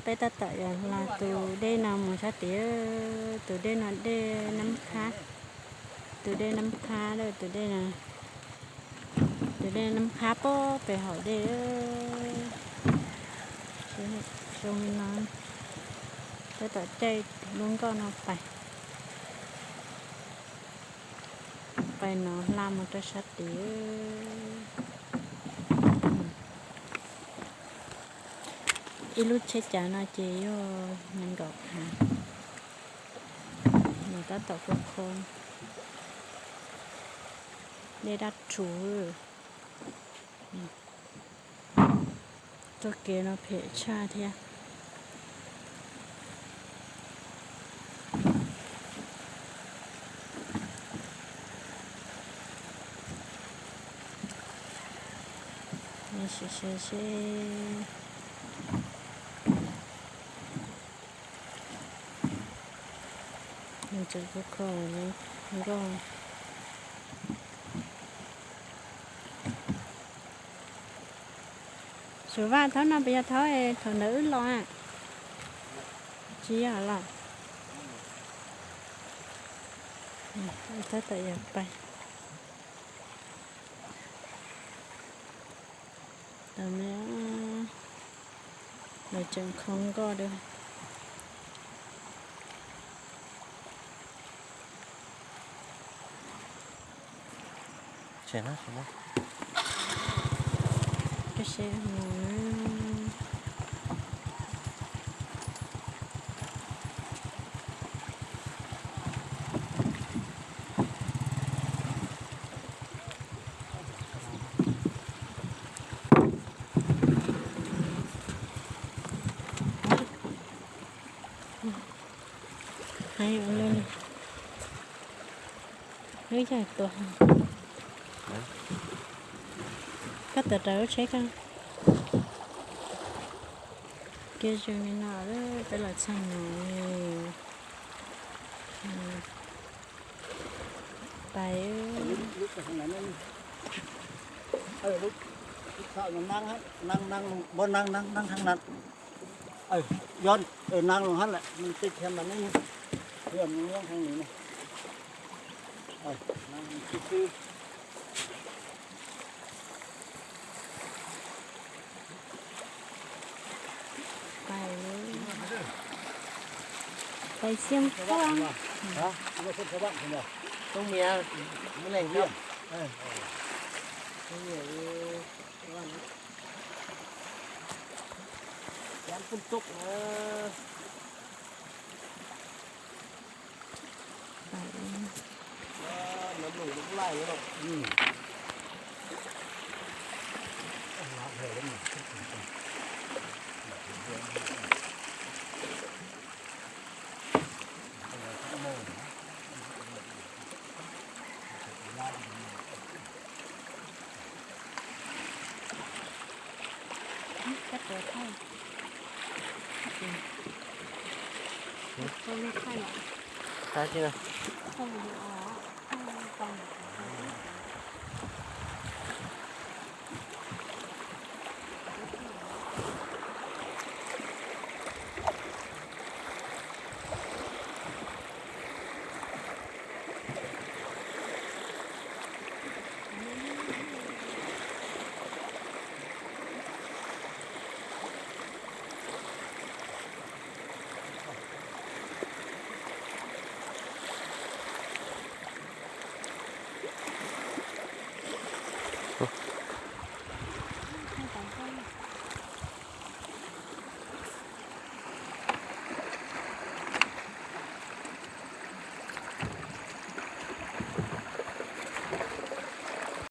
Peb tab tom yuav los tus dej no mus sab tid, tus dej no dej Nab Qhab, tus dej Nab Qhab, tus dej, tus dej Nab Qhab pem hauv dej. Zoo li no, tab tom caij lub nkoj no pais, pais no hla mus rau sab tid. Ib lub tsheb cav no ces yog nees nkaum phav. Nws tab tom khov kho, dej daj rhuv. Txoj kev no phem tshaj thiab. Sim saib seb. Nws tseem khov kho nkoj. Suav Vaj, thaum no puas yog thaum, thaum ntawd wb los? Tsis yog los. Tab tom yuav pais. Tam no lawv tseem khov nkoj dua. Heev ua luaj li. Wb yog tuag. Koj tuav rawv lub tsheb koj. Kiag zoo li no, peb los txog no. Pais. Muab neeb neeb neeb hab na. Yog neeb lug hab lawm, tej thiab mas neeb, yog neeb hab ne. Pais Xiab Paj. Tub Mias, Tub Mias, Tub Mias, Tub Mias.